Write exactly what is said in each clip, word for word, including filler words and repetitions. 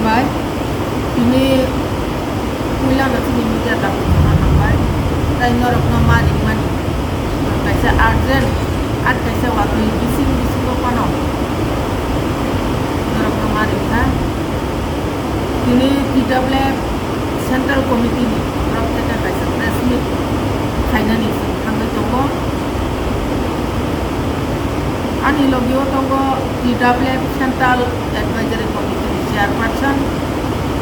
Bai, tini puilano chini media tabuk joma hambai. Tai norokno ma ringmani kaisa urgent, ar kaisa watwi bising bisingo phano norokno ma ringkha. Tini T W F Central Committee ni borok theke kaisa press meet khainani chwng thangwi tongo. Ani logio tongo T W F Central Advisory Committee ni chairperson,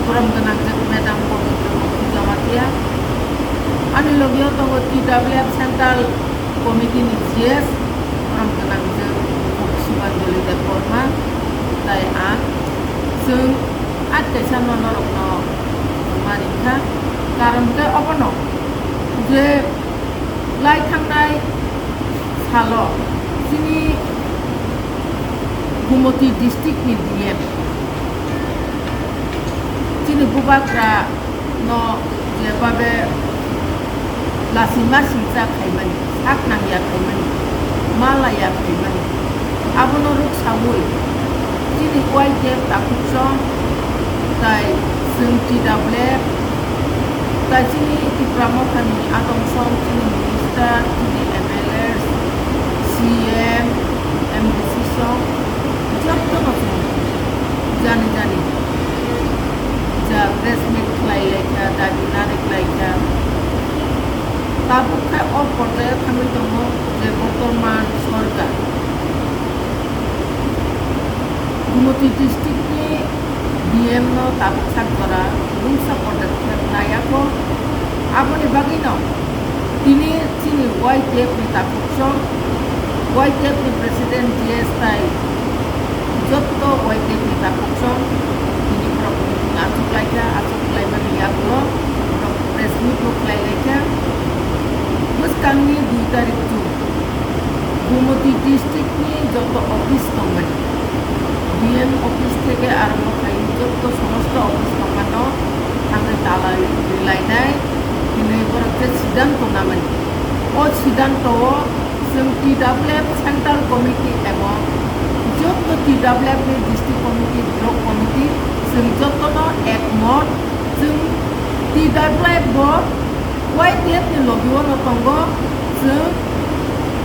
borom gwnangjak Madam Pabitra Mukti Jamatia. Ani logio tongo T W F Central Committee ni G S, borom gwnangjak Sibanjali Debbarma, tai ang. Chwng at kaisa no norokno ma ringkha, karon khe obono je lai thangnai salo chini Gumoti district ni D M chini bubagra no jebabe lasima singcha khaimani, sak nangya khaimani, malaya khaimani, abono rwksaui chini Y T F takhukchong tai chwng T W F tai chini Tipra Mothani adong song chini minister, chini M L A, C M, M D C song jotono chwng jani jani ja press meet khlai laikha, dabi nari khlaikha. Tabuk khe o porjaio thangwi tongo je bortoman sorkar Gumoti district ni D M no tabuk sak jora mungsa podokkhep naiya kho. Aboni bagwino tini chini Y T F ni takhuk song, Y T F ni president G S tai jotto Y T F ni takhuk song tini borok meeting achuk laikha, achuk laimani yagulo borok press meet bo khlai laikha. Bwskangni dui tarik June, Gumoti district ni joto office tongmani, D M office theke arombo khai joto somosto office tongmano thangwi tala rilainai hinwi borok je siddhanto namani. O siddhanto o chwng T W F Central Committee ebong joto T W F ni District Committee, Block Committee chwng jotono ekmot chwng T W F bo Y T F ni logi o no tongo, chwng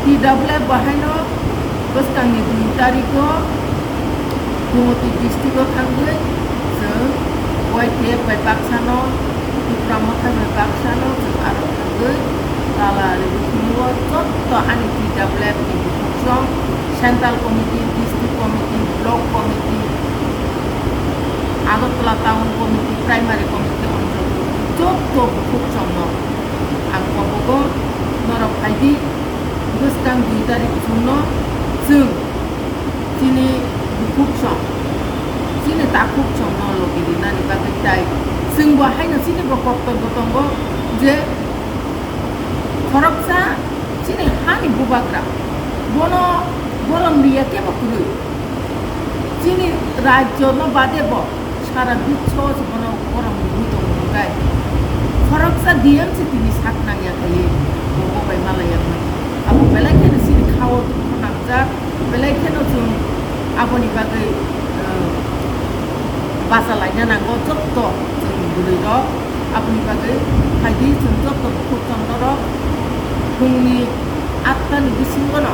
T W F bo haino bwskangni dui tarikh o Gumoti district o thangwi chwng Y T F bai baksa no, Tipra Motha bai baksa no chwng aro thangwi tala rwgwi thwngwi o jotto ani T W F ni bukhuk song, Central Committee, District Committee, Block Committee, Agartala Town Committee, Primary Committee, Anchal Committee, jotto bukhuk song no ang kobogo norok phaidi bwskang dui tarikh June no chwng chini bukhuk song, chini takhuk song no logi rinani bagwi tai chwng bo haino chini bo koktobyo tongo je khoroksa chini hani bubagra bono borom riya kebo kwrwi. Chini rajyo no bade bo sara biswo se bono borom rwi tongo hwnkhe khoroksa D M se tini sak nangya khaye bobo bai malaya hwnwi. Abo belai kheno chini khao dukhu nangjak, belai kheno chwng aboni bagwi, eh, bacha laina nango jotto chwng bwrwi rok. Aboni bagwi phaidi chwng jotto bukhuk chondorok phungni atta ni bisingo no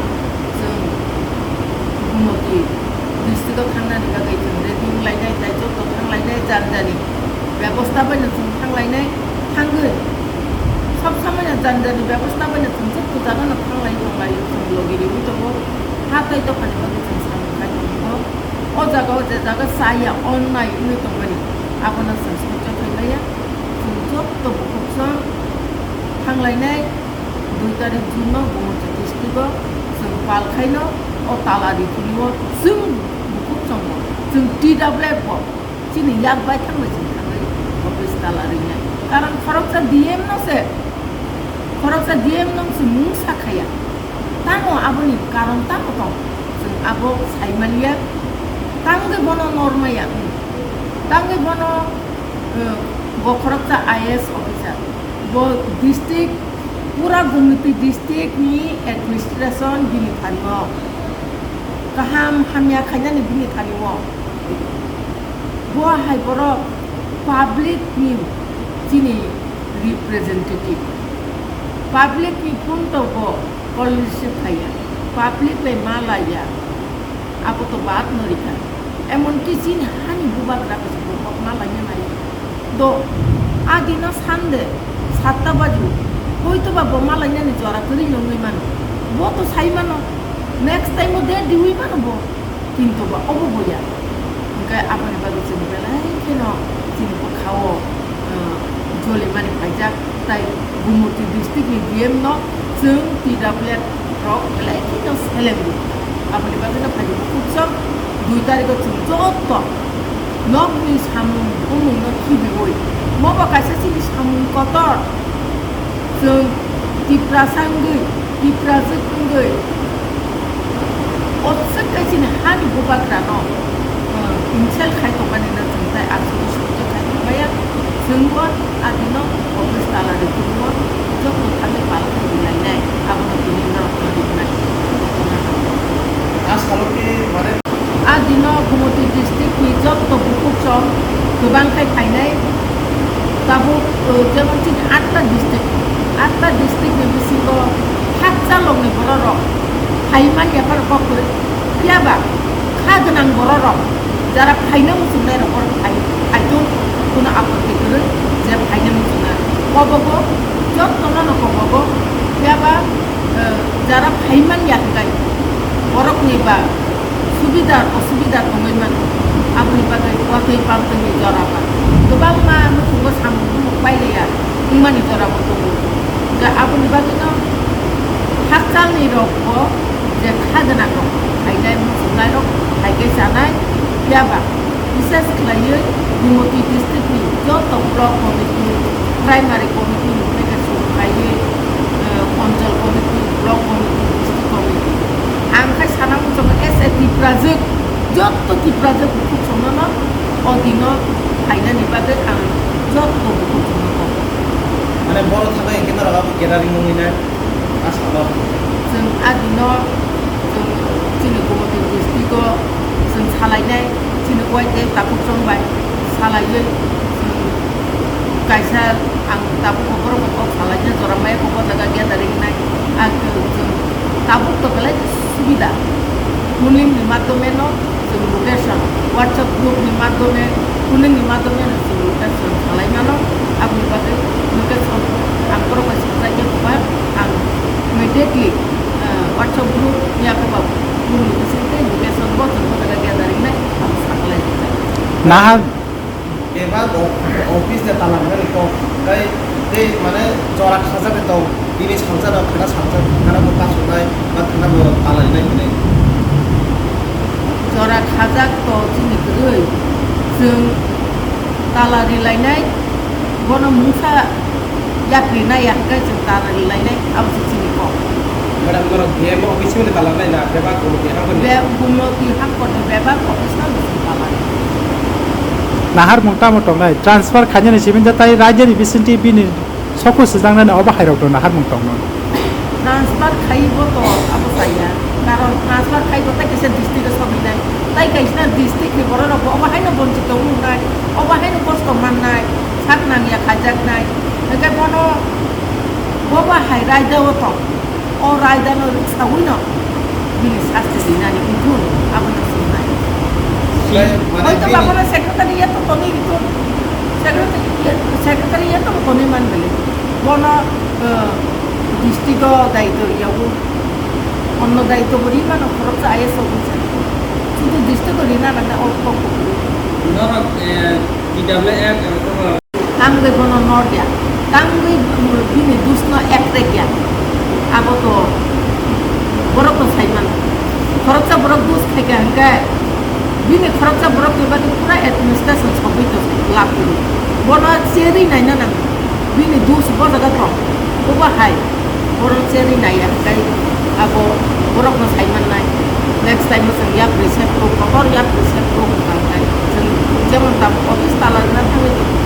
chwng Gumoti district o thangnani bagwi chwng ready wng lainai, tai jotto thang lainai, jani jani bebosta bai no chwng thang lainai, thangwi sob samai no jani jani bebosta bai no chwng jotto jaga no thang lai tong lai chwng logi riwi tongo. Ha tai dophani bagwi chwng samung khai tongo. O jaga o je jaga chaya onnai wngwi tongmani abono chwng sojjo khaimaya. Chwng jotto bukhuk chwng thang lainai dui tarikh June no Gumoti district o chwng pal khaino o tala ri thwio chwng bukhuk chwng bo chwng T W F bo chini yak bai thangbai chwng thangwi office tala rinai. Karon khoroksa D M no se, khoroksa D M no se mungsa khaya. Tamo aboni karon tamo tong chwng abo saimaliya. Tangwi bono normaya, tangwi bono, eh, bo khoroksa I A S officer, bo district, pura Gumoti district ni administration bini thani o kaham hamya khainani bini thani o. Bo hai borok public ni chini representative. Public ni phone to bo call receive khaiya. Public bai ma laiya. Abo to baat no rikha. Emon ki chini hani bubagra bai se bo ma laina nai. Do, adi no Sunday, satta baji. Hoito ba bo ma laina ni jora kwrwi no wngwi mano. Bo to sai mano. Next time o date diwi mano bo. Kintu ba obo boya. Hingke aboni bagwi chwng belai kheno chini bwkhao, ah, jolimani phaijak, tai Gumoti district ni D M no chwng T W F rok belai kheno seleng di. Aboni bagwi no phaidi bukhuk chwng dui tarikh o chwng joto nokni samung bumung no khibiwi. Mobo kaisa chini samung kotor. Chwng Tiprasa wngwi, Tiprajwk wngwi, o swk khe chini hani bubagrano, uh, insult khai tongmani no chwng tai aswk sojak khai tongmaya. Chwng bo adino office tala rwtwmung joto thangwi pal khai lainai, abono tini norok no riknai. A salo khe mane A dino Gumoti district ni jotto bukuchong kwbang khai phainai. Tabuk, uh, jemon chini atta district, atta district ni bisingo hakchalok ni bororok phai manya phano kok kwrwi. Phiya ba kha gwnang bororok jara phaina muchungnai rok borok phai, phaitung, kuno apotti kwrwi je phaina muchungnai. Kobogo jotto no kobogo, phiya ba, uh, jara phai manya hwnkhe borok ni ba subida osubida tongwi mano. Aboni bagwi watwi pamtwini jora ba kwbangma nukhungo samung bumung pailaiya wngmani jora bo tongo. Hwnkhe aboni bagwino hakchalni rok bo je kha gwnang rok phainai muchungnai rok phaikhai chanai, phiya ba bises khlaiwi Gumoti district ni joto block committee, primary committee ni theke suru khlaiwi, eh, Anchal committee, block committee, district committee. Ang khai sana muchungo as a Tiprajwk, jotto Tiprajwk bukhuk chwngno no o dino phainani bagwi ang jotto bukhuk chwngno kok. Mane boro thangwi hwnkhe norok abo gathering wngwi nai? A salo. Chwng a dino chwng chini Gumoti district o chwng salainai, chini Y T F tabuk chwng bai salaiwi chwng kaisa ang tabuk borok kok salaina jora maya kok o jaga gathering nai. A chwng tabuk to belai subida. Phoning ni madhyome no chwng location, WhatsApp group ni madhyome, phoning ni madhyome no chwng location salai mano. Aboni bagwi location ang borok bai swprak ya bubar ang immediately, ah, WhatsApp group ya bubar phone ni bisingtwi location bo chwng bo jaga gathering nai ang saklai rijak. Nahar Bebak o-, office de tala rwnani kok, tei, tei mane jora khajak de tong, bini salsa no khana salsa, khana bo kasonai, ba khana bo tala rinai hinwi. Jora khajak to chini kwrwi, chwng tala rilainai, bono mungsa yapri nai ya hwnkhe chwng tala rilainai, abo se chini kok. Madam, norok D M office ni tala nai na, bebak Gumoti Hamkon ni? Be-, Gumoti Hamkon ni bebak office no chwng tala rinai. Naharmung tamo tongnai? Transfer khainani simi da tai raijani bisingtwi bini sokhu swijaknani obo hairokno naharmung tongno. Transfer khaiwi bo to abo chaya. Karon transfer khaiwi bo tai kaisa district o sogwinai. Tai kaisa district ni borok rok bo obo haino bonchito wngnai. Obo haino kosto mannai. Sak nangya khaijaknai. Hwnkhe bono bobo hai raida o tong. O raida no rwksaui no bini sasti rinani wngkhu abono swngmani. Bai, mane hoito bini babono secretary ya to tonwi rikhu. Secretary ya, secretary ya to tonwi man bele. Bono, eh, district o daito riyago. Onno daito bo rimano khoroksa I A S officer. Sudu district o rina nangna o kok kok. Norok, eh, T W F, eh, Tangwi bono norya, tangwi bini dusno ekrekya. Abo to borokno saiman. Khoroksa borok dus khaikha hwnkhe bini khoroksa borok ni bagwi pura administration sogwi to lab kwrwi. Bono cherwi naina nango. Bini dus bo jaga tong. Bobo hai. Borok cherwi naiya hwnkhe abo borokno sai mannai. Next time o chwng yak reset rok, kotor yak reset rok hwnka hwnkhe chwng jemon tabuk office tala rwna thangwi tongo.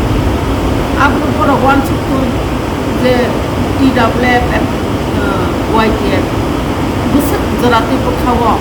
Abo borok uansuk tong je T W F, uh, Y T F bwswk jora tei bwkha-o